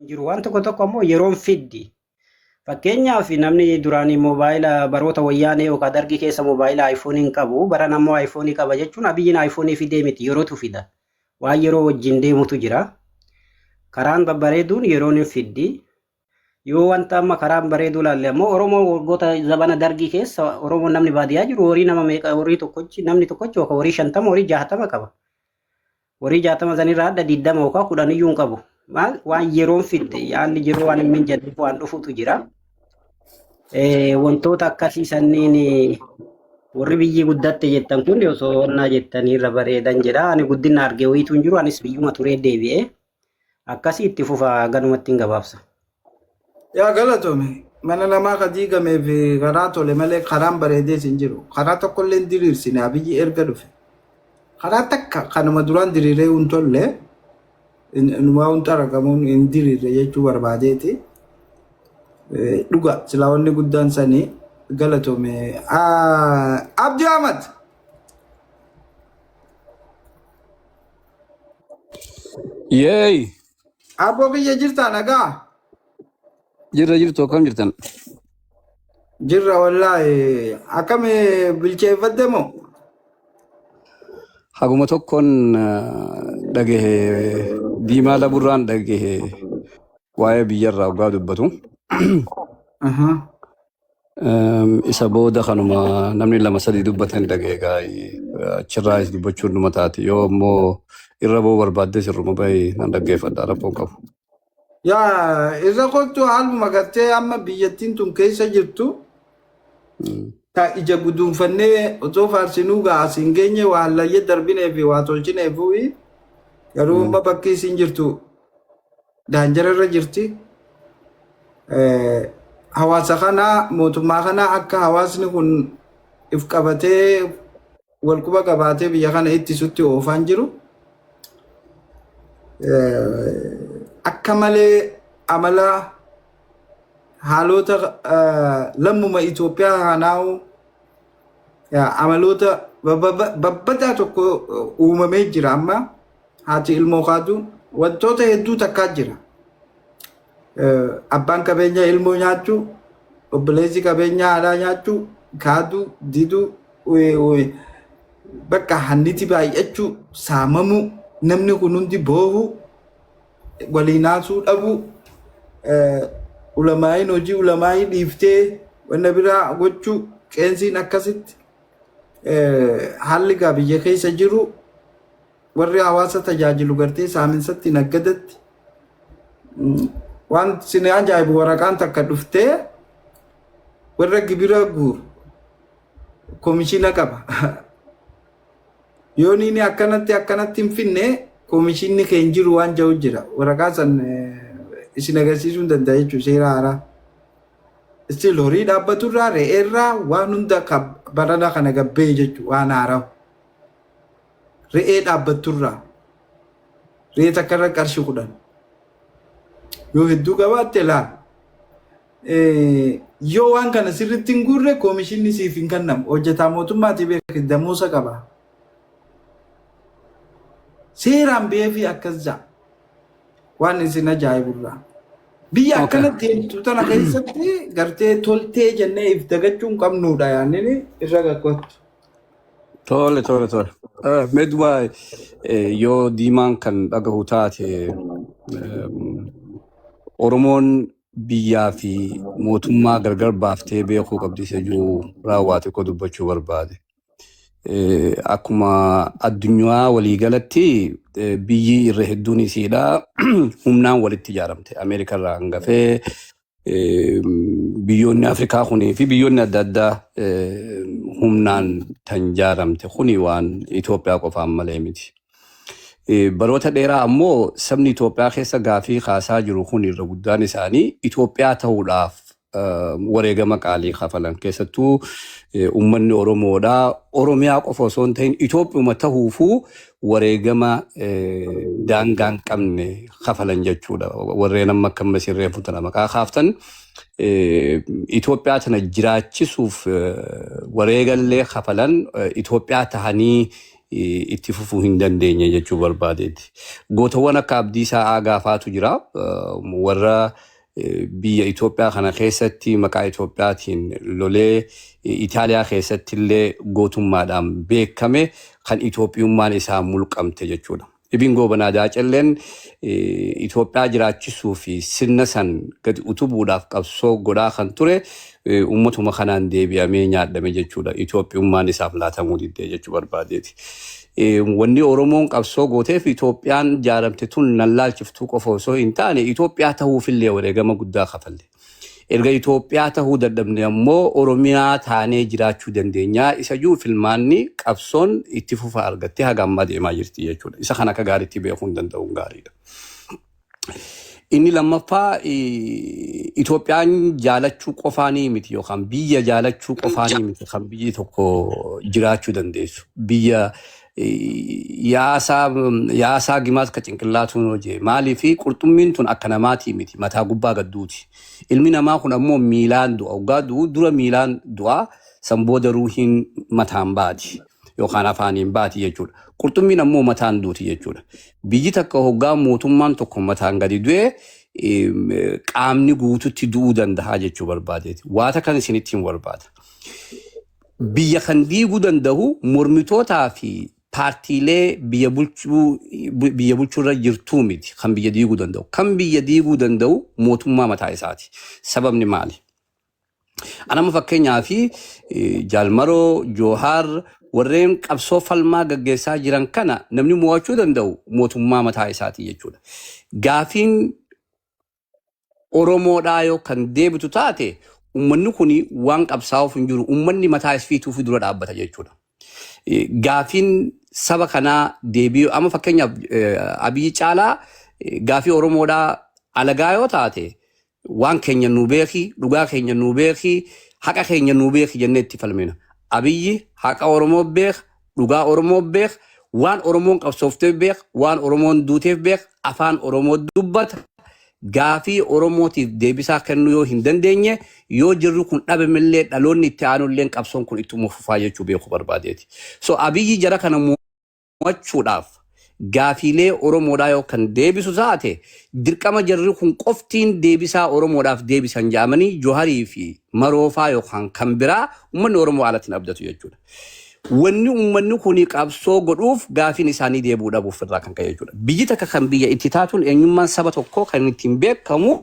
Jiru waan tokko tokko ammoo yeroon fiddi. Fakkeenyaaf, namni duraanii moobaayila baroota Wayyaanee yookaan Dargii keessa moobaayila aayifoonii hin qabu. Baran ammoo aayifoonii qaba jechuun Abiyyiin aayifoonii fidee miti, yerootu fida. Waan yeroo wajjin deemutu jira. Karaan babbareeduun yeroon hin fiddi. Yoo wanta amma karaan bareeduu ilaalle ammoo, Oromoo waggoota zabana Dargii keessa Oromoon namni baadiyyaa jiru horii nama meeqa, horii tokkochi, namni tokkochi yookaan horii 50, horii 60 qaba. Horii 60 sanirraa adda 20 yookaan 10 iyyuu hin qabu. Maal, waan yeroon fidde, haalli yeroo waan hin mijanneef waan dhufutu jira. Wantoota akkasii sanniin warri biyyi guddatte jettan kun osoo onnaa jettanii irra bareedan jedha. Ani guddina argee wayiitu hin jiru. Anis biyyuma turee deebi'ee akkasii itti fufa, ganumatti hin gabaabsa. Yaa galatoomi. Mana namaa ka diigamee fi karaa tole malee karaan bareedees hin jiru. Karaa tokkollee hin diriirsine Abiyyi erga dhufe. Karaa takka kanuma duraan diriiree hin tolle, numaa hin xaragamuun hin diriirre jechuu barbaadeeti. Dhuga silaa wanni guddaan sanii, galatoome. Abdii Ahmad. Yeey! Abboo kiyya, jirtaa nagaa? Jirra, jirtu, akkam jirtan? Jirra wallaahi. Akkam, bilcheeffatte moo? Haguma tokkoon dhagahe, diimaa laburraan dhagahe, waa'ee biyyarraa dhugaa dubbatu. Isa booda kanuma namni lama sadii dubbatan dhagahe, gaa'ii achirraas dubbachuun numa taate. Yoo immoo irra ba'uu barbaadde sirruma bahi, nan dhaggeeffadha, rakkoon qabu. Yaa, irra kottu. Haaluma gartee amma biyyattiin tun keessa jirtu ta ija guduunfannee otoo faarsinuu gaa as hin geenye, waa hallayya darbinee fi waa tolchineefuufi, garuu amma bakki isin jirtu daanjara irra jirti. Hawaasa kana, mootummaa kana, akka hawaasni kun if qabatee wal quba qabaatee biyya kana ittisutti oofaan jiru. Akka malee amala haalota lammuma Itoophiyaa kanaa'u amaloota babbadaa tokko uumamee jira. Amma haati ilmoo kaatu wantoota hedduu takkaa jira. Abbaan qabeenyaa ilmoo nyaachuu, obboleessi qabeenyaa haadhaa nyaachuu, kaaduu, diduu, bakka hanniti baay'achuu, saamamuu, namni kun hundi boohuu, waliin haasuu dhabuu, ulamaa'iin hojii ulamaa'ii dhiiftee wanna biraa gochuu, qeensiin akkasitti haalli gaa biyya keessa jiru, warri hawaasa tajaajilu gartee saaminsatti naggadatti. Waan sin ajaa'ibu, waraqaan takka dhuftee warra gibira guuru koomishina qaba. Yoo inni akkanatti akkanatti hin finne koomishinni kee hin jiru waan jiru jira. Waraqaa san isin agarsiisuu hin danda'a jechuudha, seera haaraa. Still horii dhaabbaturraa, re'eerraa, waan hunda barana kana gabbee jechuudha waan haaraa. Re'ee dhaabbatturraa, re'ee takkarra qarshii 10 yoo hedduu qabaatte laal. Yoo waan kana sirriitti hin guurre koomishinni siif hin kennamu. Hojjetaa mootummaatii beeki, damoosa qaba. Seeraan beefii akkas ja'a. Waan isin ajaa'iburraa. Biyya akkana deemtu tana keessatti gartee toltee jennee if dagachuu hin qabnudha, yaannini irra gaggottu. Tole. Mee duba yoo diimaan kan dhagahu taate, Oromoon biyyaa fi mootummaa gargar baaftee beekuu qabdi isa jiru raawwaate koo dubbachuu barbaade. Akkuma addunyaa waliigalatti biyyi irra hedduun isiidha humnaan walitti ijaaramte. Ameerikaa irraa hangafee biyyoonni Afrikaa kunii fi biyyoonni adda addaa humnaan kan ijaaramte kuni waan Itoophiyaa qofaan malee miti. Baroota dheeraa ammoo sabni Itoophiyaa keessa gaafii kaasaa jiru kun irra guddaan isaanii Itoophiyaa ta'uudhaaf wareegama qaalii kafalan. Keessattuu uummanni Oromoodhaa Oromiyaa qofa osoo hin ta'in Itoophiyuma ta'uufuu wareegama daangaa hin qabne kafalan jechuudha. Warreen amma akka amma sirreeffu tana maqaa kaaftan Itoophiyaa tana jiraachisuuf wareegallee kafalan, Itoophiyaa tahanii itti fufuu hin dandeenye jechuu barbaadeeti. Gootawwan akka Abdiisaa Aagaa faatu jira. Warra biyya Itoophiyaa kana keessatti maqaa Itoophiyaatiin lolee Itaaliyaa keessatti illee gootummaadhaan beekame kan Itoophiyummaan isaa mulqamte jechuudha. Ibin Goobanaa Daacelleen Itoophiyaa jiraachisuu fi sirna san gadi utubuudhaaf qabsoo godhaa kan ture uummatuma kanaan deebi'amee nyaadhame jechuudha. Itoophiyummaan isaaf laatamuu diddee jechuu barbaadeeti. Wanni Oromoon qabsoo gooteef Itoophiyaan jaaramte tun nan laalchiftuu qofa osoo hin taane Itoophiyaa ta'uufillee wareegama guddaa kafalle. Erga Itoophiyaa ta'uu dadhabne ammoo Oromiyaa taanee jiraachuu dandeenya. Isa jiru filmaanni qabsoon itti fufa argattee haga ammaa deemaa jirti jechuudha. Isa kana akka gaariitti beekuu hin danda'uun gaariidha. Inni lammaffaa, Itoophiyaan jaalachuu qofaanii miti yookaan biyya jaalachuu qofaanii miti kan biyyi tokko jiraachuu dandeessu. Biyya yaasaa gimaas ka cinqillaatuun hojii maaliifi qurxummiin tun akka namaatii miti, mataa gubbaa gadduuti. Ilmi namaa kun ammoo miilaan du'a. Waggaa du'u dura miilaan du'a, san booda ruuhiin mataan baati yookaan afaaniin baati jechuudha. Qurxummiin ammoo mataan duuti jechuudha. Biyyi takka hoggaa mootummaan tokko mataan gadi du'e qaamni guututti du'uu danda'a jechuu barbaadeeti. Waata kan isinitti hin barbaada. Biyya kan diiguu danda'u mormitootaa fi paartiilee biyya bulchuurra jirtuu miti kan biyya diiguu danda'u. Kan biyya diiguu danda'u mootummaa mataa isaati. Sababni maali? Anama fakkeenyaa fi Jaalmaroo, Joohaar, warreen qabsoo falmaa gaggeessaa jiran kana namni mo'achuu danda'u mootummaa mataa isaati jechuudha. Gaafiin Oromoodhaa yoo kan deebitu taate, uummanni kun waan qabsaa'uuf hin jiru. Uummanni mataa isiituu fi dura dhaabbata jechuudha. Gaafiin saba kanaa deebii amma fakkeenyaaf Abiyyi caalaa gaafii Oromoodhaa alagaa yoo taate, waan keenya nuu beeki, dhugaa keenya nuu beeki, haqa keenya nuu beeki jennee itti falmina. Abiyyi haqa Oromoo beek, dhugaa Oromoo beek, waan Oromoon qabsoofteef beek, waan Oromoon duuteef beek, afaan Oromoo dubbata. Gaafii Oromootiif deebisaa kennuu yoo hin dandeenye, yoo jirru kun dhabamillee, dhaloonni itti aanullee qabsoon kun ittuma fufaa jechuu beekuu barbaadeeti. So Abiyyi jara kana mo'achuudhaaf gaafiilee Oromoodhaa yoo kan deebisu taate, dirqama jarri kun qoftiin deebisaa Oromoodhaaf deebisan jedhamanii Joharii fi Maroofaa yookaan kan biraa uummanni Oromoo alatti hin abdatu jechuudha. Wanni uummanni kun qabsoo godhuuf gaafiin isaanii deebi'uu dhabuuf irraa kan ka'e jechuudha. Biyyi takka kan biyya itti taatuun eenyummaan saba tokkoo kan ittiin beekamu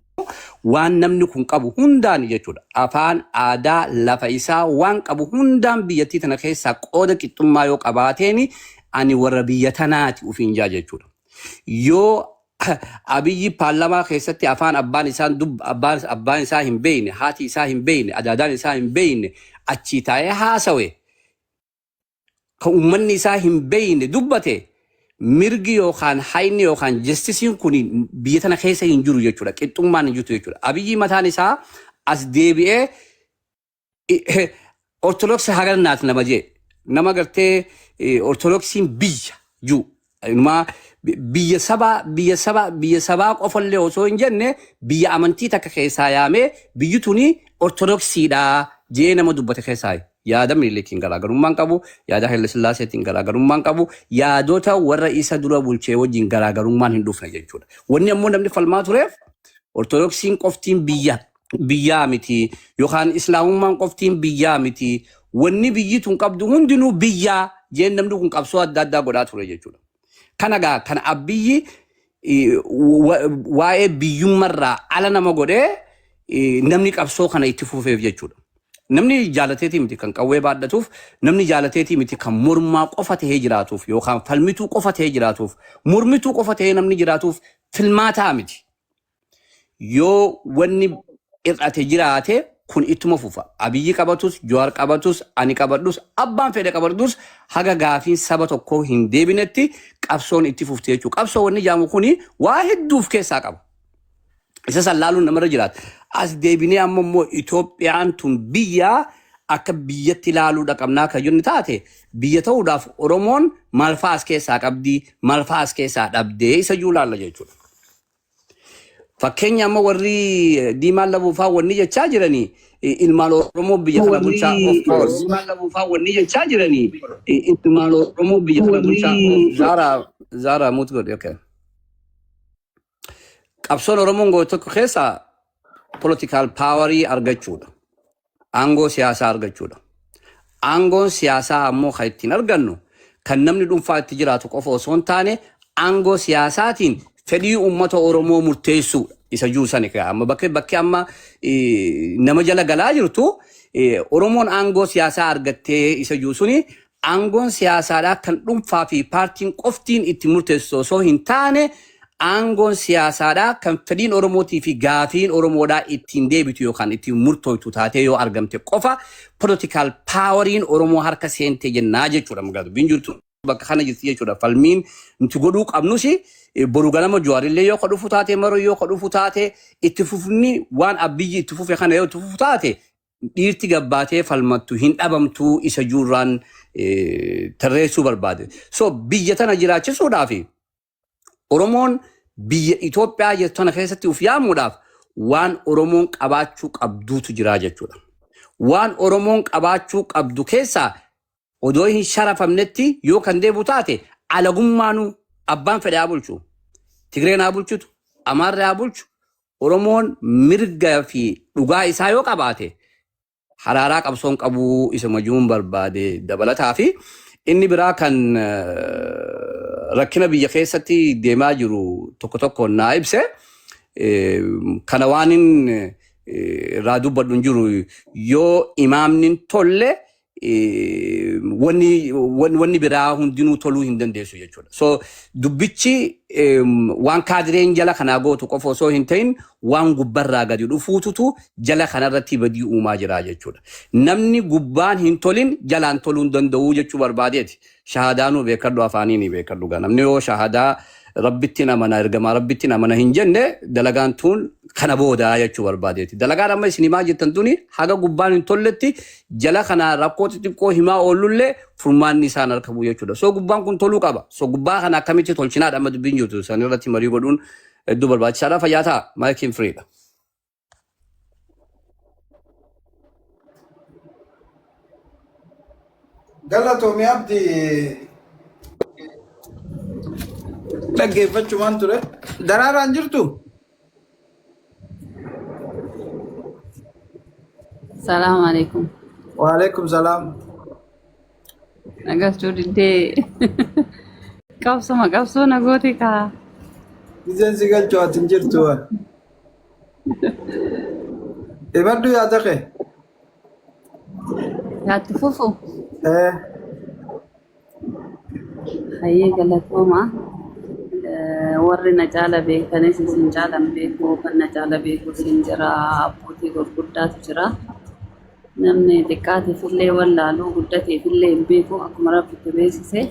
waan namni kun qabu hundaan jechuudha. Afaan, aadaa, lafa isaa waan qabu hundaan biyyattii tana keessaa qooda qixxummaa yoo qabaateen ani warra biyya tanaati ufiin jaa jechuudha. Yoo Abiyyi paarlamaa keessatti afaan abbaan isaan abbaan isaa hin beekne, haati isaa hin beekne, adaadaan isaa hin beekne achii taa'ee haasawe, kan uummanni isaa hin beekne dubbate, mirgi yookaan hayni yookaan justiceiin kun biyya tana keessa hin jiru jechuudha. Qixxummaan hin jirtu jechuudha. Abiyyi mataan isaa as deebi'ee Ortodoksii hagarnaat nama jee, nama gartee Ortodoksiin biyya jiru. Inumaa biyya sabaa qofallee osoo hin jenne, biyya amantii takka keessaa yaamee biyyi tuni Ortodoksiidha jee nama dubbate keessaa, yaada Minilikiin garaagarummaan qabu, yaada Haile Sillaaseetiin garaagarummaan qabu, yaadota warra isa dura bulchee wajjin garaagarummaan hin dhufne jechuudha. Wanni ammoo namni falmaa tureef Ortodoksiin qoftiin biyyaa miti yookaan Islaamummaan qoftiin biyyaa miti, wanni biyyi tun qabdu hundinuu biyyaa jeen namni kun qabsoo adda addaa godhaa ture jechuudha. Kana gaa kan Abiyyi waa'ee biyyummarraa ala nama godhee namni qabsoo kana itti fufeef jechuudha. Namni jaalateetii miti kan qawwee baadhatuuf, namni jaalateetii miti kan mormaa qofa tahee jiraatuuf yookaan falmituu qofa tahee jiraatuuf, mormituu qofa tahee namni jiraatuuf filmaataa miti. Yoo wanni hir'ate jiraate kun ittuma fufa. Abiyyi qabatus, Jawaar qabatus, ani qabadhus, abbaan fedhe qabadhus, haga gaafiin saba tokkoo hin deebinetti qabsoon itti fufti jechuudha. Qabsoo wanni jaamu kuni waa hedduuf keessaa qaba. Isa san laaluun namarra jiraata. As deebinee amma immoo Itoophiyaan tun biyya akka biyyatti ilaaluudha qabnaa kan jennu taate, biyya ta'uudhaaf Oromoon maal fa'aa as keessaa qabdi, maal fa'aa as keessaa dhabdee isa jiru laalla jechuudha. Fakkeenya amma warri diimaan labuufaa wanni jechaa jiranii ilmaan Oromoo biyya kana bulchaa of course. Diimaan labuufaa wanni jechaa jiranii ilmaan Oromoo biyya kana bulchaa Zaaraa Zaaraa mute godhi, okay. Qabsoon Oromoon goote tokko keessaa political powerii argachuudha. Aangoo siyaasaa argachuudha. Aangoon siyaasaa ammoo kan ittiin argannu kan namni dhuunfaa itti jiraatu qofa osoo hin taane, aangoo siyaasaatiin fedhii uummata Oromoo murteessuudha. Isa juusani amma bakki amma nama jala galaa jirtu, Oromoon aangoo siyaasaa argattee isa juusuni, aangoon siyaasaadhaa kan dhuunfaa fi paartiin qoftiin itti murteessu osoo hin taane, aangoon siyaasaadhaa kan fedhiin Oromootii fi gaafiin Oromoodhaa ittiin deebitu yookaan ittiin murtooytu taatee yoo argamte qofa political poweriin Oromoo harka seente jennaa jechuudha. Maqaa dubbiin jirtu bakka kana jirti jechuudha. Falmiin nuti godhuu qabnus boru ganama Jawaarillee yoo ka dhufu taate, Maroo yoo ka dhufu taate, itti fufni waan Abiyyi itti fufe kana yoo itti fufu taate, dhiirti gabbaatee falmattu hin dhabamtuu isa juurraan tarreessuu barbaade. So biyya tana jiraachisuudhaaf, Oromoon biyya Itoophiyaa jirtu tana keessatti uf yaamuudhaaf, waan Oromoon qabaachuu qabduutu jira jechuudha. Waan Oromoon qabaachuu qabdu keessaa odoo hin sharafamnetti yoo kan deebu taate, alagummaanuu abbaan fedhe haa bulchu. Tigreen haa bulchutu, Amaarri haa bulchu. Oromoon mirga fi dhugaa isaa yoo qabaate haraaraa qabsoon qabuu isa majuun barbaade dabalataa fi inni biraa kan rakkina biyya keessatti deemaa jiru tokko tokko naa ibse. Kana waan inni irraa dubbadhu hin jiru. Yoo imaamni hin tolle, wanni biraa hundinuu toluu hin dandeessu jechuudha. So dubbichi waan kaadireen jala kanaa gootu qofa osoo hin ta'in, waan gubbarraa gadi dhufuututu jala kanarratti badii uumaa jira jechuudha. Namni gubbaan hin tolin jalaan toluu hin danda'u jechuu barbaadeeti. Shahaadaanuu beekadhu, afaaniin beekadhu gaa. Namni yoo shahadaa rabbittiin amana, ergamaa rabbittiin amana hin jenne, dalagaan tun kana boodaa jechuu barbaadeeti. Dalagaan amma isin himaa jirtan tuni haga gubbaan hin tolletti jala kana rakkoo xixiqqoo himaa oollullee furmaanni isaan argamu jechuudha. So gubbaan kun toluu qaba. So gubbaa kana akkamitti tolchinaadha amma dubbiin jirtu. San irratti marii godhuun hedduu barbaachisaadha. Fayyaa ta'a. Maayikiin firiidha. Galatoomii Abdi, dhaggeeffachumaan ture. Daraaraan jirtu? Salaamu alaikum. Waalaikum salaam. Nagastuu diddee, qabsoma qabsoo na goote kaa. Gizeen si galchuu ati hin jirtu. Ibaddu yaada kee. Yaatti fufu. Eh. Hayyee, galatooma. Warri na caala beekanis isin caalan beeku, kan na caala beeku isin jira, abbootii gurguddaatu jira. Namni xiqqaatiif illee wallaaluu, guddateef illee hin beeku, akkuma Rabbitti beeksise.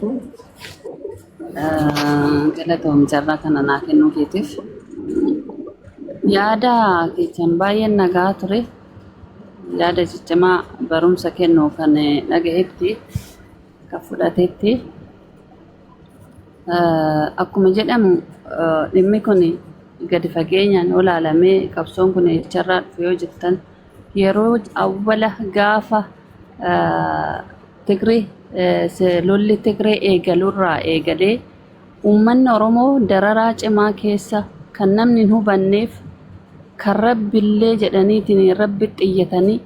Galatoom carraa kana naa kennuu keetiif. Yaada keessan baay'een nagaa ture. Yaada ciccimaa barumsa kennu kan dhagahetti, kan fudhatetti. Akkuma jedhamu, dhimmi kun gadi fageenyaan olaalamee, qabsoon kun eecharraa dhufe yoo jettan, yeroo awwala gaafa Tigree lolli Tigree eegalurraa eegalee uummanni Oromoo dararaa cimaa keessa kan namni hin hubanneef, kan rabbillee jedhaniitiin rabbi xiyyatanii,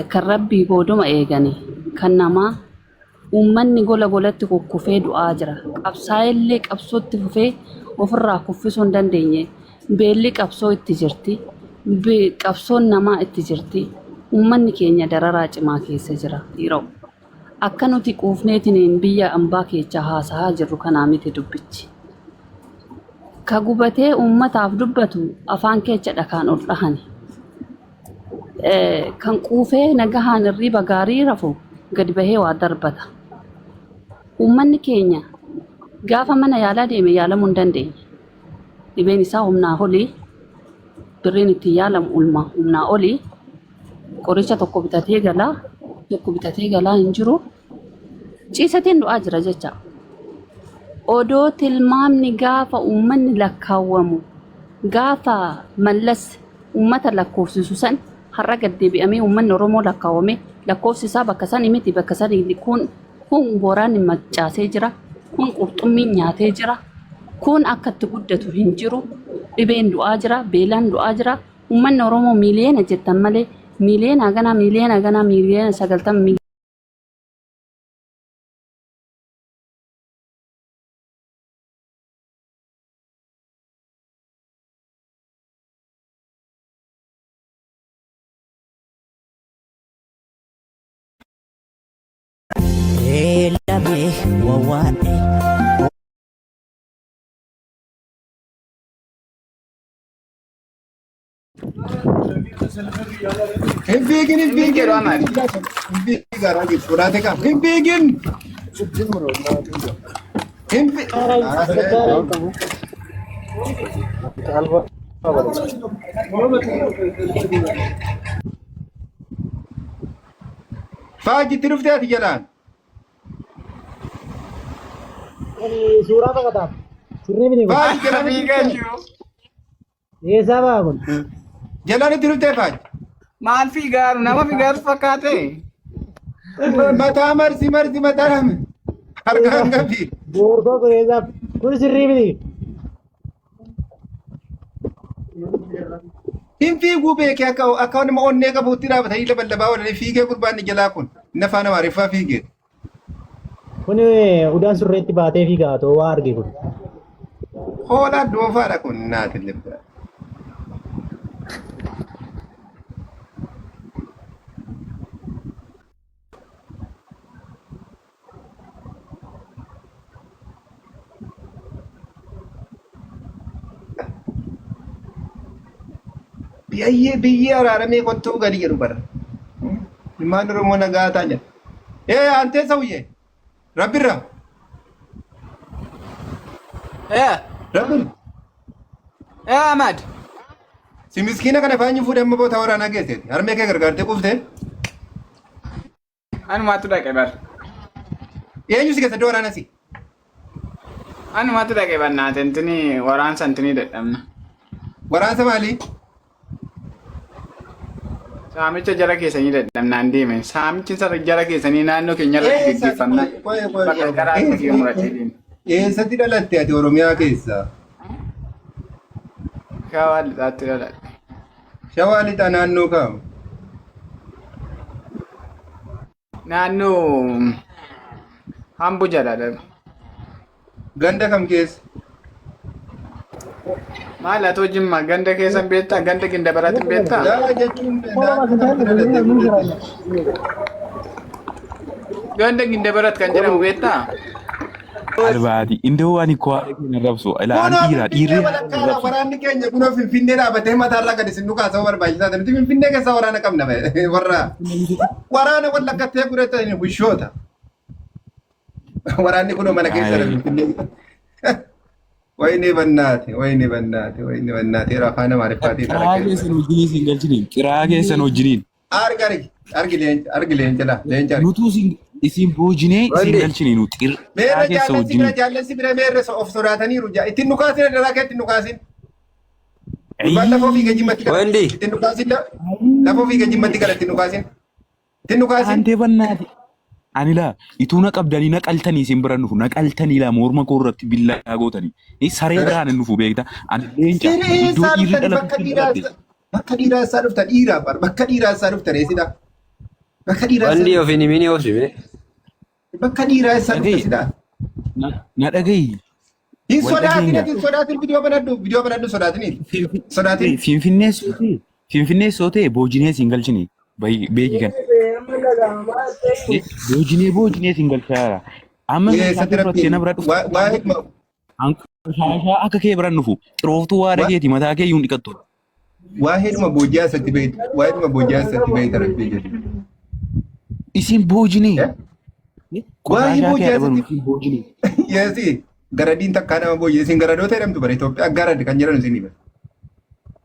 kan rabbii booduma eeganii, kan namaa uummanni gola golatti kukkufee du'aa jira. Qabsaa'ellee qabsootti fufee ofirraa kuffisuu hin dandeenye. Beelli qabsoo itti jirti. Qabsoon namaa itti jirti. Uummanni keenya dararaa cimaa keessa jira. Dhiiroo. Akka nuti quufneetiin biyya ambaa keessa haasahaa jirru kanaa miti dubbichi. Ka gubatee uummataaf dubbatu afaan keessa dhakaan ol dhahani. Kan quufee nagahaan hirriba gaarii rafu gadi bahee waa darbata. Uummanni keenya gaafa mana yaalaa deeme yaalamuu hin dandeenye. Dhibeen isaa humnaa olii, birriin ittiin yaalamu humnaa olii, qoricha tokko bitatee galaa, tokko bitatee galaa hin jiru. Ciisateen du'aa jira jecha. Odoo tilmaamni gaafa uummanni lakkaawwamu Gaafa Mallas uummata lakkoofsisu san har'a gad deebi'amee uummanni Oromoo lakkaawame lakkoofsi isaa bakka sanii miti bakka sanii kun kun waraanni macaasee jira kun qurxummiin nyaatee jira kun akka itti guddatu hin jiru dhibeen du'aa jira beelaan du'aa jira uummanni Oromoo miiliyoona jettan malee miiliyoona haganaa miiliyoona haganaa miiliyoona 90. Eelame wawaadhe. Hin fiigin, hin Hin fiigin. jedhu Ahmad. Hin fiigin garaa jiru. Sodaate qaba. Hin fiigin. Hin fiigin. Faajitti dhuftee ati jalaan. Suuraa fakkaataaf. Sirrii miti kun. Faaji jalaan itti Fiigaa dhuftee. jiru. Eessaa ba'a kun? Jalaan itti dhuftee faaji. Maal fiigaaru nama fiigaaru fakkaate. Mataa marsi marsi mataa lame. Harkaan qabi. Boorkoo kun eessaa? Kun sirrii miti. Hin fiiguu beekee akka akka nama onnee qabuutti dhaabatanii labalabaa oolanii fiigee gurbaan jalaa kun inni afaan Amaariffaa fiigee. Kun udaan surreetti baatee fiigaa otoo waa arge kun. Hoolaa doofaadha kun naati libba. Biyyee biyyee araaramee kottuu gadi jedhu bara. Ilmaan Oromoo nagaa ta'a jedha. Ee antee sawuyyee rabbirra Eh, rabbirra. eh Ahmad. Si miskiina kana faanyi fuudhee amma boota waraanaa geesseeti. Harmee kee gargaartee quuftee. Anumaatu dhaqe bar. Eenyu si keessa iddoo waraanaa si? Anumaatu dhaqe bar naate intini waraansa intini dadhabna. Waraansa maalii? Saamicha jara keessanii dadhabnaan deeme. Saamichi jara keessanii naannoo keenya irratti geggeeffamna. Qoye qoye Bakka garaa kiyya muratee deeme. Eessatti dhalatte ati Oromiyaa keessa? Shawaa lixaatti dhaladhe. Shawaa lixaa naannoo kam? Naannoo Hambo jala dha. Ganda kam keessa? Maal atoo Jimma ganda keessan beektaa? Ganda Gindabaraatti hin beektaa? Laa jechuun naannoo kamitti dhalattee guddatte? Ganda Gindabarat kan jedhamu beektaa? Albaati. Indoo ani koo haadha kee hin arrabsu. Ilaa ani Kunoo dhiira dhiirri Finfinnee haadha hin walakkaadha arrabsu. waraanni keenya kunoo Finfinnee dhaabatee mataarraa gadi sin dhukaasuu barbaachisaa ta'e. Nuti Finfinnee keessaa waraana qabna ba'e. Warra waraana wallaggattee guddatanii bushoota. Waraanni kunoo mana keessa jira Finfinnee. Wayinee bannaate, wayinee bannaate, wayinee bannaate. Yeroo afaan Amaariffaatiin Qiraa kana keessa. keessan wajjiniin isin galchiniin. Qiraa keessan wajjiniin. Argi argi argi leenca argi leenca laa leenca argi. Nutuu isin isin boojinee isin Wandi. galchine nu qiraa Meerre keessa jaallansi bira wajjiniin. jaallansi bira meerre of sodaataniiru jaa ittiin dhukaasin daraa kee ittiin dhukaasin. Gurbaan lafa ofii geejjibatti gala. Wandi. Ittiin dhukaasin lafa ofii geejjibatti gala ittiin dhukaasin. Ittiin dhukaasin. Aantee bannaati. Ani laa ituu na qabdanii na qaltanii isin bira dhufu na qaltanii laa morma koo irratti billaa gootanii. Ni saree biraan hin dhufu beekta. Ani leenca Siree iddoo eessaa dhiirri dhuftan bakka dhalatutti hin dhiiraa dhaladhe. bakka dhiiraa eessaa dhuftan dhiiraa bar bakka dhiiraa eessaa dhuftan eessidha. Bakka dhiiraa Wandi eessaa of hin himini of hime. bakka dhiiraa eessaa dhuftan Dhaga'i sidhaa. na dhaga'i Hin wal sodaatin dhageenya. ati hin sodaatin viidiyoo banadhu viidiyoo banadhu sodaatini. Sodaatin. Finfinnee sootee Finfinnee sootee boojinee siin galchine beeki kan. Boojinee boojinee siin galchaa. Amma meeshaa Eessatti kee fudhattee rabbiin na bira dhufte. waa'ee Qoshashaa akka kee biran dhufu xirooftuu waada keeti mataa kee iyyuu hin dhiqattu. Waa'eedhuma booji'aa isatti beektu. Waa'eedhuma booji'aa isatti beekta rabbii jedhu. Isin boojinee. Waa'ee Qoshashaa kee booji'aa adabalu isatti isin boojinee. Yeesi garadiin takkaa nama booji'e isin garadoota jedhamtu bara Itoophiyaa garad kan jedhan isin bara.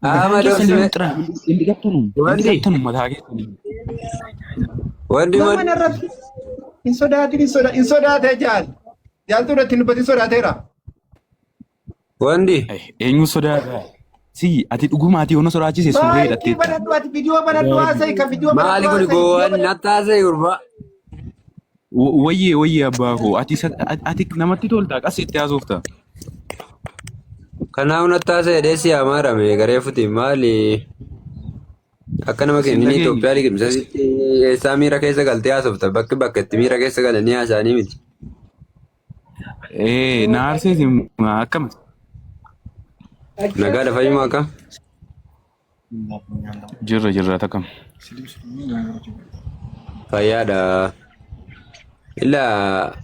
Mataan Ahmad keessan iyyuu obsime. hin xiraa hin dhiqattanu hin Wandi. dhiqattanu mataa keessan. Wandi Nama wandi. narratti hin sodaatin hin soda hin sodaatee jaal. Jaaltuu irratti hin dubbatin sodaateera. Wandi. Eenyu sodaata? Si ati dhugumaatii yoo na sodaachise surree Maayikii hidhatteetta. banadhu ati viidiyoo banadhu haasa'e kan viidiyoo Maali banadhu kun haasa'e viidiyoo gowwaan banadhu. natti haasa'e gurbaa. Wayyee wayyee abbaa koo ati ati namatti tolta qas itti haasofta. Kanaaf natti haasa'e jedhee si amaarame garee futi maali akka nama Sin kennin dhageenye. Itoophiyaa liqimsasitti eessaa miira keessa galtee haasofta bakki bakka itti miira keessa galanii haasa'anii miti. Ee na aarseeti akkam. Nagaa lafayyuma akkam? Jirra jirra takam. Fayyaadha. Ilaa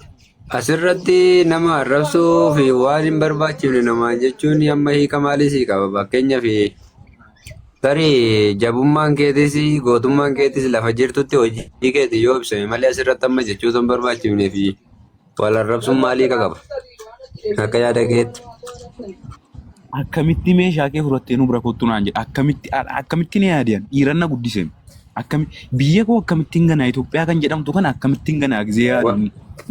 asirratti nama arrabsuu fi waan hin barbaachifne namaan jechuun amma hiika maalii sii qaba? Fakkeenyaaf tarii jabummaan keetis gootummaan keetis lafa jirtutti hojii keeti yoo ibsame malee asirratti amma jechoota hin barbaachifnee fi wal arrabsuun maalii hiika qaba? Akka yaada keetti. Akkamitti meeshaa kee fudhattee nu bira kottu naan jedha. Akkamitti akkamitti ni yaadiyan dhiiran na guddise. Akkami biyya koo akkamittiin ganaa Itoophiyaa kan jedhamtu kana akkamittiin ganaa gisee yaadu.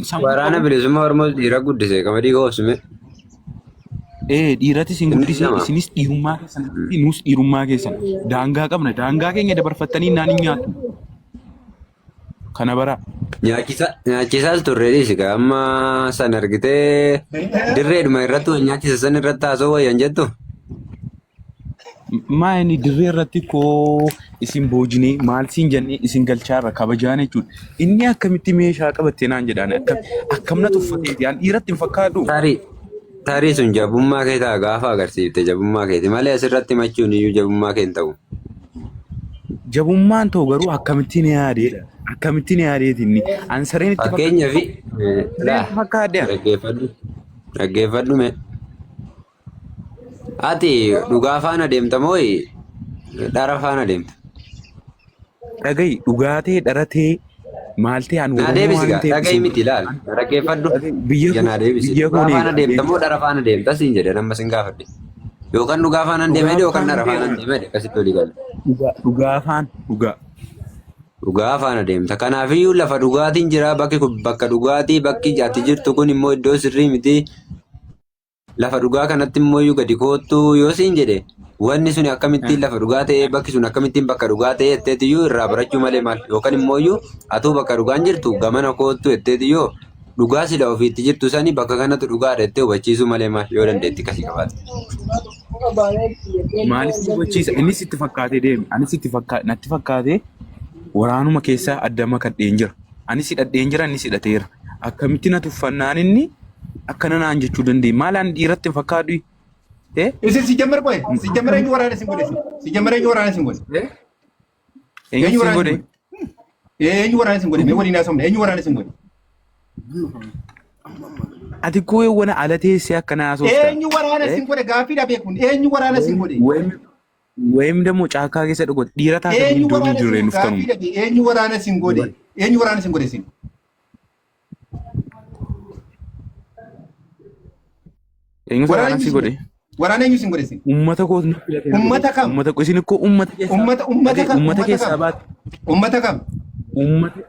Sammuu Waraana qabu. bilisummaa Oromoo dhiira guddise qamadii goobsime. Ee dhiirati isin Inni guddise nama. isinis dhiirummaa keessan nus dhiirummaa keessan daangaa qabna daangaa keenya dabarfattanii naan hin nyaattu. Kana baraa. Nyaachisaas turre dhiisi gaa amma san argitee dirreedhuma irratti wal nyaachisa san irratti haasoo wayyan jettu. Maa inni dirree irratti koo isin boojinee maal siin jennee isin galchaarra kabajaan jechuudha. Inni akkamitti meeshaa qabattee naan jedhaan akkam akkam na tuffateeti an dhiiratti hin fakkaadhu. Tarii tarii sun jabummaa kee ta'a gaafa agarsiifte jabummaa keeti malee asirratti himachuun iyyuu jabummaa kee hin ta'u. Jabummaan ta'u garuu akkamittiin yaadeedha. Akkamittiin yaadeeti inni. An sareen itti fakkaadhe. Fakkeenyaaf Sareen laa itti fakkaadhe an. dhaggeeffadhu dhaggeeffadhu mee. Ati dhugaa faana deemta moo dhara faana deemta? Dhaga'i dhugaatee dharatee maal ta'e an Naa Oromoo deebisi waan gaa ta'eef dhaga'i isin miti ilaal dhaggeeffadhu. dhaga'i biyya Ija koo naa deebisi. biyya koo Dhugaa ni faana eega deemta moo deebisa. dhara faana deemta siin jedhe nama sin gaafadhe. Yookaan dhugaa faanaan Dhugaa deemee yookaan faana dhara faanaan deema. deemee akkasitti walii gala. Dhugaa dhugaa faana dhugaa. Dhugaa faana deemta. Kanaafiyyuu lafa dhugaatiin jira bakki kun bakka dhugaatii bakki ati jirtu kun immoo iddoo sirrii miti. Lafa dhugaa kanatti immoo iyyuu gadi koottu yoo siin jedhe wanni sun akkamittiin lafa dhugaa ta'ee bakki sun akkamittiin bakka dhugaa ta'ee jetteetiyyuu irraa barachuu malee maal yookaan immoo iyyuu atuu bakka dhugaan jirtu gamana koottu jetteetiyyuu dhugaa sila ofiitti jirtu sani bakka kanatu dhugaadha jettee hubachiisuu malee maal yoo dandeetti akkasii qabaatte. Maaliif si hubachiisa? Innis itti fakkaatee deeme. Anis itti fakkaate natti fakkaatee waraanuma keessaa adda makadheen jira. Anis hidhadheen jira innis hidhateera. Akkamitti na tuffannaan inni akkana naan jechuu danda'e. Maal ani dhiiratti hin fakkaadhu? Eh? Isin si jammar qoye si jammar eenyu waraana isin godhe si jammar eenyu waraana isin godhe Eh? Eenyu eenyu siin waraana isin godhe? godhe eenyu waraana isin godhe mee waliin haasofne eenyu waraana isin godhe Ati koo wana ala teessee akkana haasofta. eenyu waraana Eh? isin godhe gaaffiidha beekun eenyu waraana isin godhe Wayim wayim ደግሞ ጫካ keessa dhugoota dhiira taatanii eenyu iddoo waraana jirre isin nuuf kanuma. gaaffiidha beeku eenyu waraana isin godhe eenyu waraana isin godhe isin Eenyutu waraana waraana eenyu si isin godhe? godhe waraana eenyu isin godhe isin Uummata koo na filate na godhe. ummata kam Uummata koo isin ikkoo uummata keessaa ummata ummata dhaga'i kam uummata ummata keessaa kam baat ummata kam uummata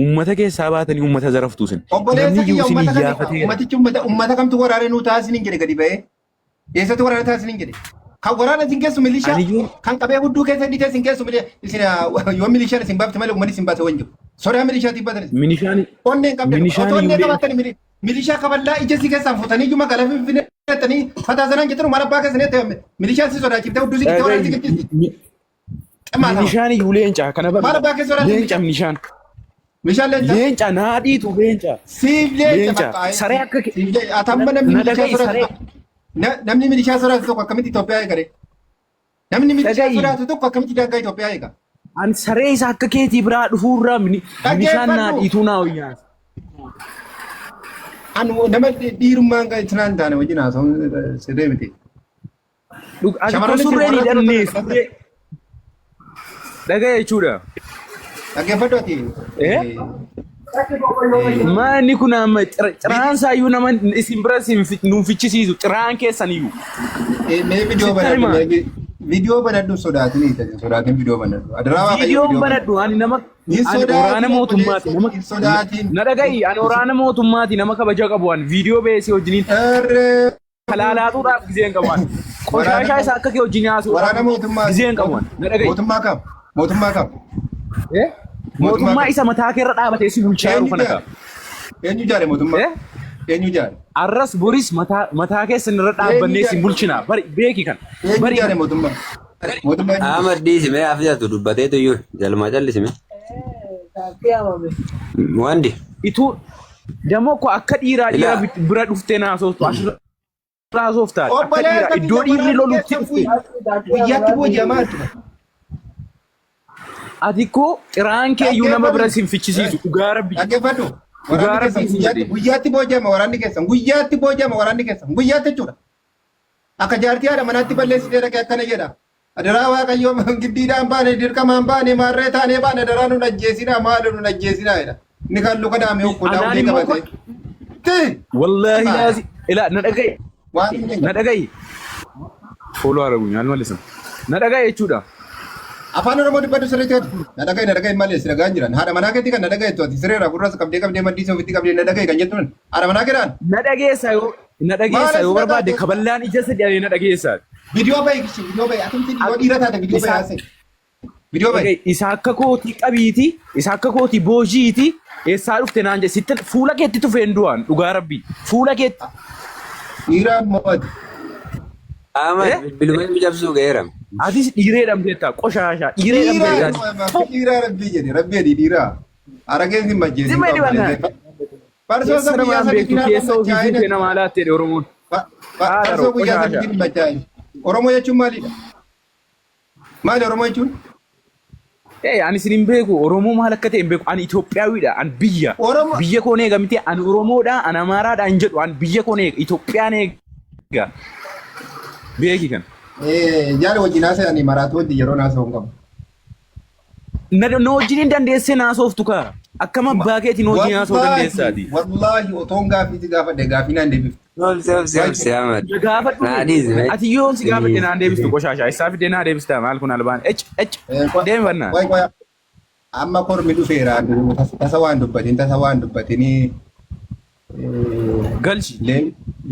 uummata keessaa baatanii uummata zaraftu isin. obboleessa Namni iyyuu kiyya isin ummata kami iyyaafateera. ummatichi ummata ummata kamtu waraana nuu taasisanii jedhe gadi ba'ee Eessatti waraana taasisan jedhe. Kan waraana isin geessu milishaa, Ani iyyuu kan qabee hudduu keessa hidhitee isin geessu milishaa, isin yoo milishaan isin baafte malee uummanni isin baase waan jiru. Sodaa milishaatiif baatan isin. minishaan Onnee hin qabdan. minishaan Otoo onnee iyyuu qabaatanii milishaa kaballaa ija si keessaan fuutanii iyyuu magaalaa Finfinnee jettanii fataa sanaan jettan maal abbaa keessanii ta'e milishaan si sodaachiftee hudduu si dhittee waraana si dhaga'i galchiste. Ximaa sama. minishaan iyyuu leenca kana Maal barra abbaa keessa sodaatti leenca milishaa? minishaan Milishaan leenca. leenca naadhiitu leenca Siif leenca leenca bakka. saree akka Siif leenca. Atamma namni na milishaa dhaga'i sodaatu saree Namni milishaa sodaatu tokko akkamitti Itoophiyaa eegale? Namni milishaa dhaga'i sodaatu tokko akkamitti daangaa Itoophiyaa eega? an saree isa akka keetii biraa dhufuurraa minishaan Dhaggeeffadhu. naadhiitu naa wayyaa An nama dhiirummaan kan itti naan taane wajjin haasa'uun sirrii miti. Ati koo Shamarran isin surree warra ni hidhannee sodaatan surree dhaga'e jechuudha. Dhaggeeffadhu ati. Eh? Maanni kun amma ciraan isaayyuu nama isin bira isin nuun fichisiisu ciraan keessan iyyuu. Mee viidiyoo Sitti banadhu. hima. Mee viidiyoo banadhu sodaatin hiitan sodaatin viidiyoo banadhu. Adaraa Waaqayyo Viidiyoon viidiyoo banadhu. banadhu ani nama Hin ani waraana sodaatin mootummaati obboleessa nama hin sodaatin. na dhaga'i ani waraana mootummaati nama kabaja qabu ani viidiyoo beesii wajjiniin Arree. Kalaalaatuudhaaf gisee hin qabu ani. Waraana Qoshaashaa isa akka kee wajjin haasa'uudhaaf waraana mootummaa gizee hin qabu. Na dhaga'i. mootummaa kam? Mootummaa kam? Eh? Mootummaa Mootummaa kam? isa mataa keerra dhaabatee si bulchaa jiru Eenyu kana ijaare? kaa. Eenyu ijaare mootummaa? Eh? Eenyu ijaare? Arras boris mataa mataa keessan irra Eenyu dhaabbannee ijaare? si bulchina. Bari beeki kana. Eenyu Bari ijaare kana. mootummaa? Mootummaa eenyu ijaare? Ahmad dhiisime afjatu dubbateetu iyyuu jalmaa callisime. Wandi. Ituu damoo ko akka dhiiraa dhiira Ilaa bira dhuftee naasoftu asirra haasoftaa akka Obboleessa dhiiraa iddoo kiyya dhiirri waraanni lolutti keessan dhufte. guyyaatti booji'amaa jechuudha. Ati koo xiraan kee iyyuu nama bira Dhaggeeffadhu. sin fichisiisu dhugaa rabbi. Dhaggeeffadhu. Dhugaa Waraanni rabbi keessan sin guyyaatti jedhee. guyyaatti booji'ama waraanni keessan guyyaatti booji'ama waraanni keessan guyyaatti jechuudha. Akka jaartii haadha manaatti balleessitee dhaqee akkana jedha. Adaraa Waaqayyoo giddiidhaan baane dirqamaan baane maarree taanee baane adaraa nun ajjeesinaa maali nun ajjeesinaa jedha. Inni kan luka daame okko Anaan daawudii immoo qabatee. Ti! Wallaahi Maali? laazi ilaa na dhaga'i Waan hin na jenna. dhaga'i. Fooloo araguun almalisa. Na dhaga'i jechuudha. Afaan Oromoo dubbadhu sirriitti ati. Na dhaga'i na dhaga'i malee si dhagaan jiran. Haadha manaa keetii kan na dhaga'i ati sireera gurras qabdee qabdee maddii isa ofitti qabdee na dhaga'i kan jettuun. Haadha manaa keedhaan. Na dhageessa yoo na dhageessa Maal yoo as barbaadde dhagaate? kaballaan ija sadii na dhageessa. Viidiyoo bahi kishi viidiyoo bahi atumti yoo dhiira taate viidiyoo bahi Isa haasa'e. Viidiyoo bahi. isa akka kootii qabiiti isa akka kootii boojiiti eessaa dhufte naan jedhe sitti fuula keetti tufeen du'aan dhugaa rabbii fuula keetti. Dhiira mo'ati. Ahmad Eh? bilbiluma inni cabsuu ga'eera. Atis dhiiree dhamteetta qoshaashaa dhiiree Dhiira dhamteetta. dhiira rabbii jedhe rabbii jedhi dhiira. Arageen sin majjeessin Zimma qabu. dibanna. Farsoo Keessa isa guyyaa namaan sadii beektu finaa keessa ofii machaa'in. fuutee namaa laatte jedhe Oromoon. Haadha Farsoo roo guyyaa qoshaashaa. sadii machaa'in. Oromoo jechuun maalidha? Maali Oromoo jechuun? Ee ani isin hin beeku Oromoo maal akka ta'e hin beeku ani Itoophiyaawiidha ani biyya Oromoo biyya koon eega miti ani Oromoodha ani Amaaraadha hin jedhu ani biyya koon eega Itoophiyaan eega beeki kan. Jaala wajjin haasa'anii maraatu wajjin yeroo haasa'u hin qabu. Na na wajjin hin dandeessee naasoftu kaa akkam abbaa keetiin wajjin haasa'uu dandeessaati. Wallaahi otoon gaaffii si gaafadhe gaaffii naan deebifte. Obsi obsi obsi Ahmad. Na gaafadhu Naa dhiisi mee. ati yoon si gaafadhe naan deebistu qoshaashaa isaa fidee naa deebista maal kun albaan ec ec deemi bannaa. Qoy qoy amma kormi dhufeera tasa waan dubbatin tasa waan dubbatinii Galchi.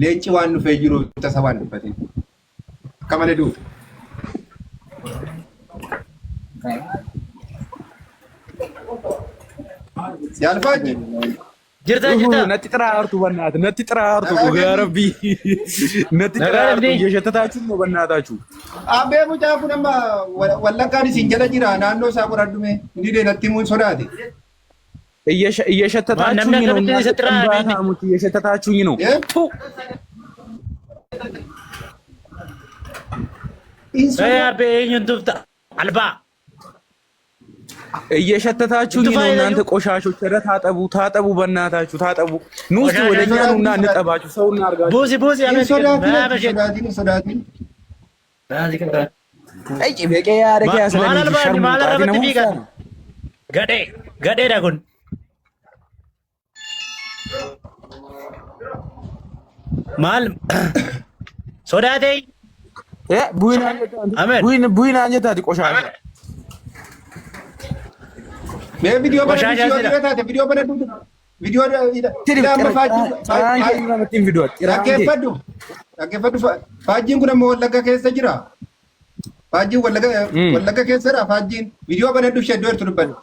leenci waan dhufee jiru tasa waan dubbatin akka malee duufe. Yaalfaaji Jirta jirta. Natti xiraartu bannaata natti xiraartu dhugaa rabbii natti Nagaa xiraartu rabbii. እየሸተታችሁ ነው በእናታችሁ Abbee mucaa kun amma wallaggaan isin jala jira naannoo isaa qoradhume inni natti himuun sodaate. እየሸተታችሁኝ namni ነው akkamitti እናንተ isa xiraara ጥንባታሞች እየሸተታችሁኝ ነው Eh? ቱ Hin Ee sodaate. abbee eenyuun tufta? Albaa. እየሸተታችሁኝ ነው Tufaa እናንተ jedhu. ቆሻሾች ኧረ ታጠቡ ታጠቡ በእናታችሁ ታጠቡ ኑ እስቲ ቆሻሻ ወደ እኛ sodaatin ኑና እንጠባችሁ ሰው እናርጋችሁ Buusi buusi Hin amee sodaatin maama ishee. sodaatin hin sodaatin. አይ በቀ ያደከ Maal ያስለኝ albaanni ሸርሙጣ maal arrabatti ነው fiigan? Gadhee gadheedha kun. Maal sodaatee? Ameen. ቡይና አንጀታቲ ቆሻሻ Mee viidiyoo bana Qoshaashaa yoo jira. dhiira taate viidiyoo bana viidiyoo hidha amma faajjii dhaggeeffadhu dhaggeeffadhu faajjiin kun amma wallagga keessa jira. Faajjiin wallagga wallagga keessadha faajjiin viidiyoo bana ishee iddoo jirtu dubbadhu.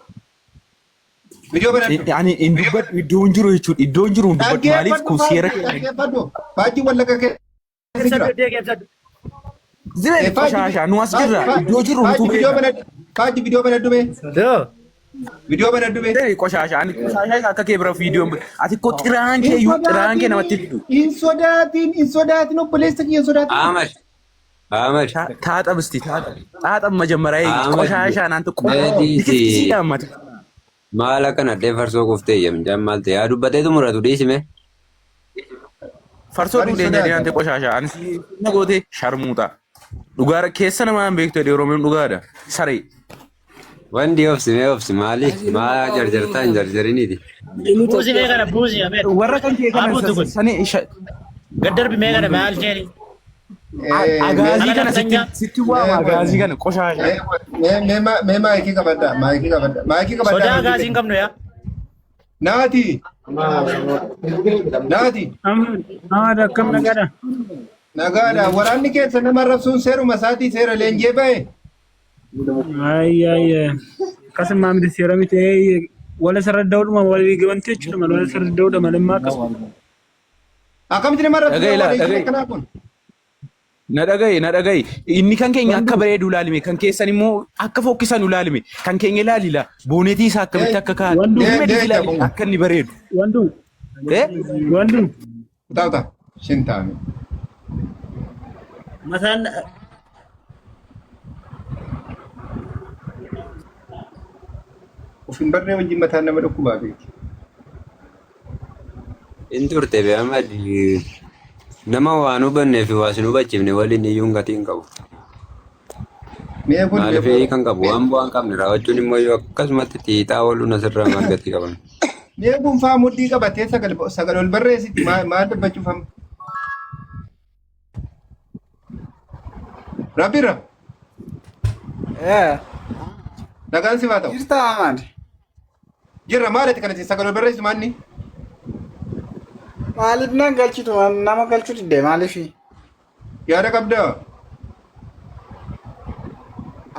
Viidiyoo bana Ani hin dubbadhu iddoon jiru jechuudha. Iddoon jiru hin dubbadhu. Maaliif dhaggeeffadhu kun seera faajjii keenya. dhaggeeffadhu faajjiin wallagga keessa jira. Zimeen qoshashaa nu as jirra. Iddoo jirru nutu Faajjii viidiyoo beeka. bana faajjii viidiyoo bana dhume Yoo. viidiyoo bana dhume. Zimeen qoshashaa ani qoshashaa isa akka kee bira viidiyoon bira. Ati koo xiraan kee iyyuu xiraan kee namatti fidu. Hin sodaatin hin sodaatin obboleessa kiyya hin sodaatin. Ahmad. Ahmad. ታጠብ እስቲ ታጠብ ታጠብ መጀመሪያ ይሄ Ahmad. ቆሻሻ እናንተ ቆ Mee dhiisi. ልክስክስ ዳማት Maal akka nadhee farsoo kuftee iyya maal ta'e yaa dubbateetu muratu dhiisime. ፈርሶ Bari ዱዴ sodaata. እናንተ ቆሻሻ አንሲ ነጎቴ ሸርሙጣ ዱጋረ ኬሰ ነማን ቤክቶ ኦሮሚዮን ዱጋዳ ሰሬ Wanti obsi mee obsi maali maa jarjartaa hin jarjariniiti. Buusi mee kana buusi amee. warra kan kee Haa kana buutu kun. sani Gaddarbi mee kana maal jeeni? agaazii kana Ala sitti waama agaazii kana ቆሻሻ Mee maayikii qabadhaa maayikii qabadhaa maayikii Sodaa qabadhaa. gaazii hin qabnu yaa. Naati naati Ahmad akkam nagaadha? Nagaadha. Waraanni keessa nama arrabsuun seeruma isaatii seera leenjee ba'e. Ayya ayya. Akkasuma miti seera miti wala sarara da'uudhuma walii gabanti jechuudha malee wala sarara da'uudha malee immoo akkasuma. Akkamitti nama arrabsu Dhaga'i laa walii dhaga'i. akkanaa kun? Na dhaga'i na dhaga'i. Inni kan keenya akka bareedu ilaalime kan keessan immoo akka fokkisan ilaalime kan keenya ilaalila boonetii isaa akkamitti akka kaa'an Wandu dhimma Dee ilaali jabamu. akka inni bareedu. wandu Eh? wandu Utaa utaa. Shintaame. Mataan Of hin barree wajjin mataan nama dhukkubaa beeki. In turte be Ahmad nama waan hubannee fi waa sin hubachiifne waliin iyyuu gatii hin qabu. Mee kun Maaliif kan qabu waan bu'aa hin qabne raawwachuun immoo yoo akkasumatti xiixaa ooluun asirraa maal gatii qaban. Mee kun faa mudhii qabatee sagal sagal ol barreessiti maal maal dubbachuuf amma? Rabbirra Eh, nagaan siif haa ta'u. jirta Ahmad. Jirra maal ati kana sagal ol barreessitu maanni? Maaliif nan galchitu nama galchuu didde maaliif? Yaada qabdaa?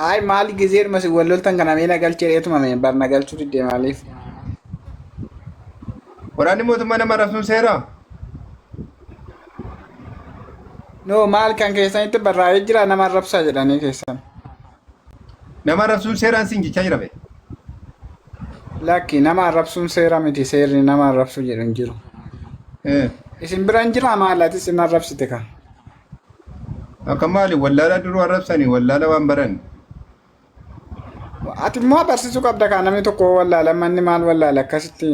Ay maal gizeedhuma si wal loltan kana mee na galchee dheetuma mee bar na galchuu didde maaliif? Waraanni mootummaa nama arrabsuun seeraa? No maal kan keessanitti barraa'ee jira nama arrabsaa jedhanii keessan. Nama arrabsuun seeraan siin jechaa jira be. Lakki nama arrabsuun seera miti seerri nama arrabsuu jedhu hin jiru. Eh. Isin bira hin jiraa maal ati isin arrabsite ka? Akka maali wallaala duruu arrabsanii wallaala waan baran. Ati immoo barsiisuu qabda kaa namni tokko wallaala manni maal wallaala akkasitti.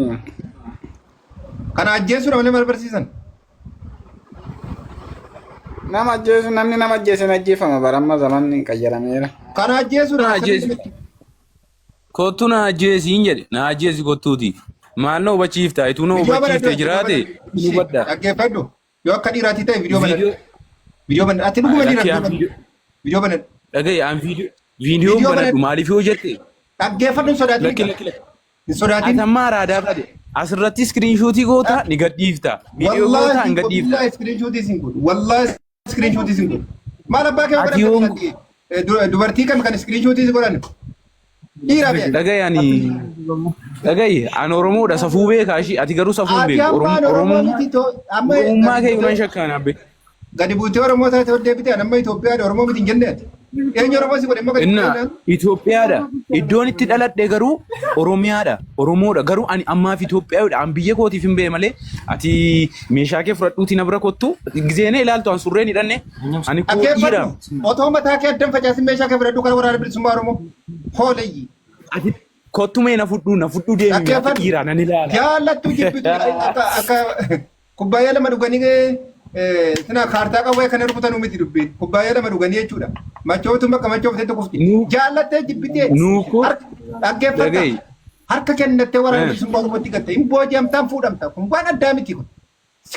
Kana ajjeesuudha malee maal barsiisan? Nama ajjeesu namni nama ajjeese hin ajjeefama bara amma zamanni qayyarameera. Kana ajjeesuudha. Na ajjeesi. Kottu na ajjeesi hin jedhe na ajjeesi kottuuti. Maal na hubachiifta ituu na Viidiyoo hubachiifte banadhu. jiraate hin hubadha. Dhaggeeffadhu. Yoo akka dhiiraatii ta'e viidiyoo banadhu. Viidiyoo Viidiyoo banadhu. Ati dhuguma dhiira lakki viidiyoo aan banadhu. viidiyoo Viidiyoo banadhu. dhaga'i aan viidiyoo viidiyoon Viidiyoo banadhu banadhu. maaliif yoo jette Dhaggeeffadhu hin sodaatin. lakki lakki lakki. Hin sodaatin. Ati amma araadaa bade asirratti iskiriinshuutii goota ni gadhiifta. Viidiyoo goota Wallaahi hin gadhiifta. wallahi iskiriinshuutii sin godhu. Wallaahi iskiriinshuutii sin godhu. Maal abbaa kee Ati yoon godhan dubartii kam kan iskiriinshuutii si godhan? Dhiira bee. dhaga'i ani dhaga'i ani Oromoodha safuu beekaa ishii ati garuu safuu hin Ati beektu. ammaan Oromoo Oromoo miti too amma Oromummaa gadi kee yuunan buutee shakkaan abbe. gadi buutee Oromoo taate ol deebitee ani amma Itoophiyaadha Oromoo miti hin jenne ati. Eenyu Oromoo si godhe immoo gadi Inna buutee naan. Itoophiyaadha. Iddoon itti dhaladhe garuu Oromiyaadha. Oromoodha. Garuu ani ammaaf Itoophiyaadha. An biyya kootiif hin ba'e malee ati meeshaa kee fudhadhuutii na bira kottu. Gizeenee ilaaltu an surreen hidhanne ani koo dhiira. Dhaggeeffadhu otoo mataa kee addan facaasin meeshaa kee fudhadhu kan waraana bilisummaa Oromoo. Hooleyyii. Ati kottu mee na fudhuu deemi ati Dhaggeeffadhu. dhiira nan ilaala. Jaallattu jibbitu akka akka kubbaayyaa lama dhuganii sina kaartaa qawwee kana rukutanuu miti dubbiin. Kubbaayyaa lama dhuganii jechuudha. Machooftuun bakka machooftetti kufti. Nu Jaallattee jibbitee nu ko harka dhaggeeffatta. dhaga'i. Harka kennattee waraana Eh. bilisummaa Oromootti gatte. Hin booji'amtaan fuudhamta. Kun waan addaa miti kun.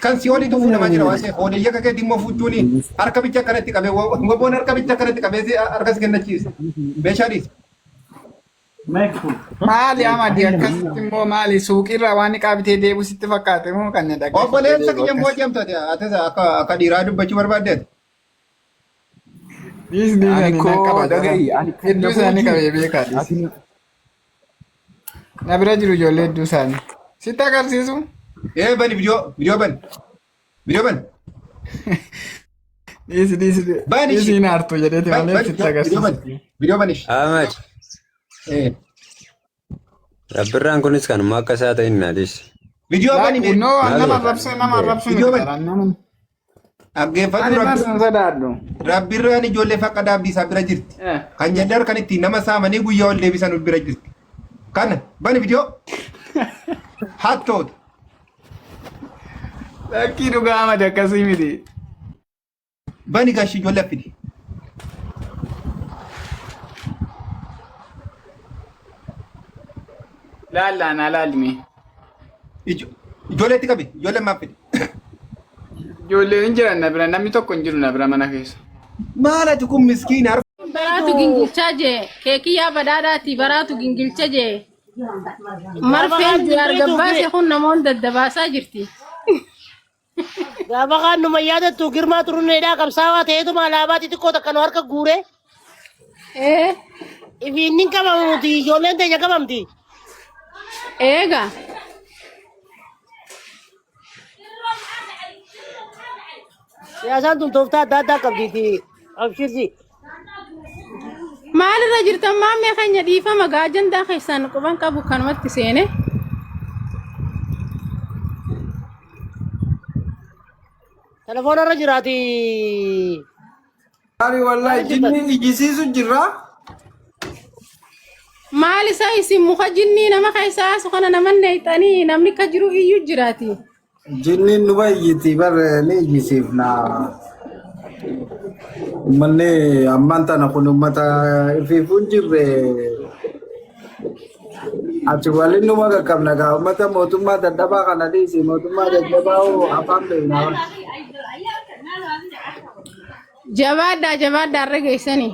Kan si oliitu fuudhamaa jira waan ta'eef hooleyyii akka keetii immoo fuuchuuni harka bicha akkanatti qabee woboon harka bicha akkanatti qabee si harka si kennachiisa. Meeshaa dhiisa. Maali Amadi akkasitti immoo maali suuqiirraa waan niqaa bitee deebi'u sitti fakkaate moo kan na dhaggeeffatee Obboleessa deebi'u kiyya akkas. booji'amta ati atis akka akka dhiiraa dubbachuu barbaaddeet. Dhiisni Ani ani nan koo qaba jara. dhaga'i ani kan na Hedduu isaanii booji'u qabee beekaa dhiisi. ati na Na bira jiru ijoollee hedduu isaanii. Sitti agarsiisu? Ee bani viidiyoo viidiyoo bani viidiyoo bani. Dhiisi dhiisi Bani dhiisi ishii. hin aartu jedheeti Bani malee bani sitti viidiyoo bani agarsiisu. viidiyoo bani ishii. Ahmad Ee rabbirraan kunis kanuma akka isaa ta'in na dhiisi. viidiyoo bani Laakku mee noo Maal nama godha? arrabsee nama arrabsu viidiyoo miti bani. baraan nama. Dhaggeeffadhu Ani rabbi barsu hin sodaadhu. rabbirraan ijoollee fakka dhaabbii isaa bira jirti. Eh. Kan jedhan kan ittiin nama saamanii guyyaa ol deebisan bira jirti. Kana bani viidiyoo hattoota. Lakkii dhugaa amadi akkasii miti. Bani gashii ijoollee fidi. Laallaa naa laalime. Ijoolleetti qabi ijoollee maaf fidi. Ijoolleen hin jiran na bira namni tokko hin jiru na bira mana keessa. Maal ati kun miskiina harka Baraatu gingilchaa jee keekiyyaa badhaadhaati baraatu gingilcha jee marfeen Gaafa jawaar gingilchitu gabbaase fi kun namoonni daddabaasaa jirti. Gaafa kaan numa yaadattu Girmaa Xuruneedhaa qabsaawaa ta'eetuma alaabaa xixiqqoo takka nu harka guure. Ee. Ifiin hin qabamuuti ijoolleen teenya qabamti. Eega. Siyaasaan tun tooftaa adda addaa qabdiiti. Abshirsi. Maalirra jirtan maammee keenya dhiifama gaa ajandaa keessaan quban qabu kanumatti seene. Telefoona irra jiraati. Gaarii wallahi Maal jirtan? jinniin iyyisiisu jirra. Maal isa isin muka jinnii nama keessaa asu kana nama neeyxanii namni akka jiru iyyuu jiraati. Jinniin nu bayyiti bar ni iyyisiifna. Uummanni ammaan tana kun uummata ifiifuu hin jirre achi waliin numa qaqqabna gaa uummata mootummaa dadhabaa kana dhiisi mootummaa dadhabaa hoo afaan beeknaa. Jabaadhaa jabaadhaa irra geessanii.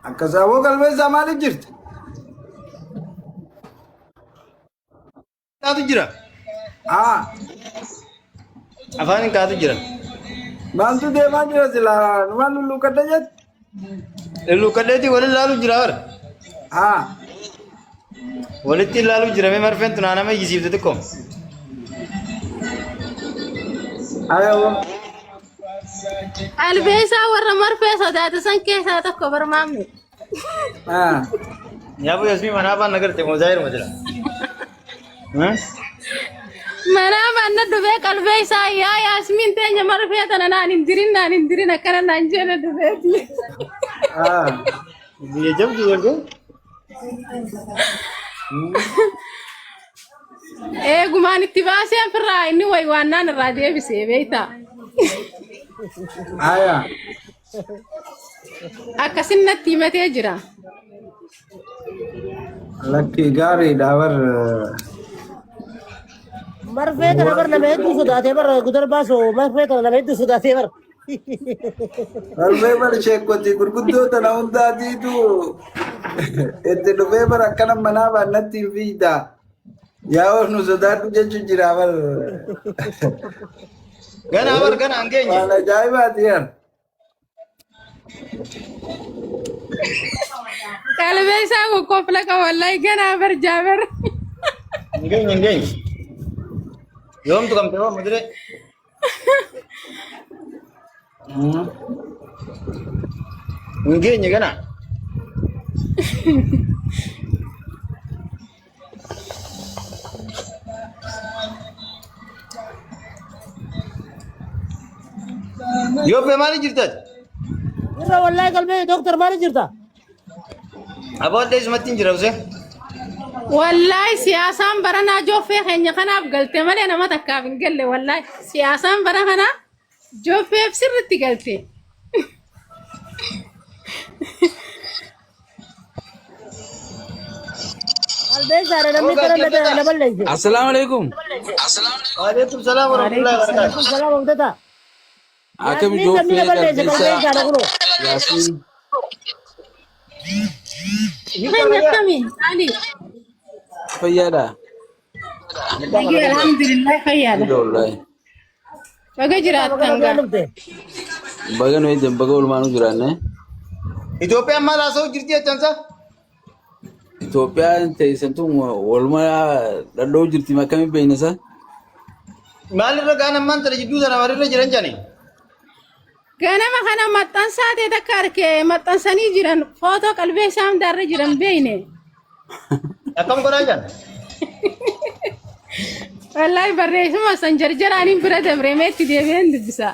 Akkas aboo galmeessaa maaliif jirti? Kaatu jira. Haa Afaan hin kaatu jira. maaltu deemaa jira silaa maal lulluuqadha jettu? Lulluuqadheetii waliin laaluu jira bara. Haa Walitti ilaaluu jira mee marfeen tun nama iyyisiifte xiqqoo. ayoo Albeesaa warra marfee sodaate san keessaa tokko barmaamme. haa Nyaabuu Yasmii manaa afaan nagarte moosaa jirma jira. Manaa manna dhufee qalbee isaa yaa Yaasmiin teenya marfee tana naan hin dirin naan hin dirin akkana naan jedhe dhufeeti. haa Biyya jabdu gargee. Eegumaan itti baasee ofirraa inni wayi waannaan irraa deebisee beektaa. aya Akkasin natti himatee jira. Lakki gaariidha bar. Marfee tana bar nama hedduu sodaatee bar gudar baasoo marfee tana nama hedduu sodaatee bar. Marfee bar sheekkotii gurguddoo tana hundaatiitu itti dhufee bar akkana manaa baannatti hin fiigda. Yaa nu sodaadhu jechuun jira bar. Ganaa bar ganaa hin geenye. Waan ajaa'ibaati yaa. Qalbee isaa kokkofla qaba wallahi ganaa bar jaabar. Hin geenye hin geenye. Yoomtu kamte hoo muduree. Hin geenye ganaa. Yooffee maali jirtati? Irra wallahi galmee dooktar maali jirta? Aboo isumatti hin jira usee. Wallahi siyaasaan baranaa jooffee keenya kanaaf galte malee nama takkaaf hin galle wallahi siyaasaan bara kanaa jooffeef sirritti galte. Qalbeessaadha namni Ogaa kana jabbataa. na balleesse. Assalamu alaikum. Waalaikum salaam warahmatullahi wabarakatuh. Waalaikum salaam abdata. Akkam Yaasmiin namni na jooffee balleesse qalbeessaa qalbeessaadha kunoo. Yaasmiin. Keenya akkamii? Ali. Fayyaadha. Nagee alhamdulillah fayyaadha. Wallahi. Baga Baga jiraattan nagaan gaa. dhufte. Baga nu eegdan baga olmaanuu jiraanne. Itoophiyaan maal haasa'u jirti jechansa? Itoophiyaan teessan tun walumaa dhadhoo jirti akkamiin beekna isa? Maalirra gaan ammaan tana jidduu sana maalirra jiran jani? Ganama kana maxxansaa ta'e takka arke maxxansanii jiran footoo qalbee isaa hundaarra jiran beekne. Akkam godhaa jiran? Wallaahi barreessuma san jarjaraaniin bira dabree meetti deebi'een dubbisa.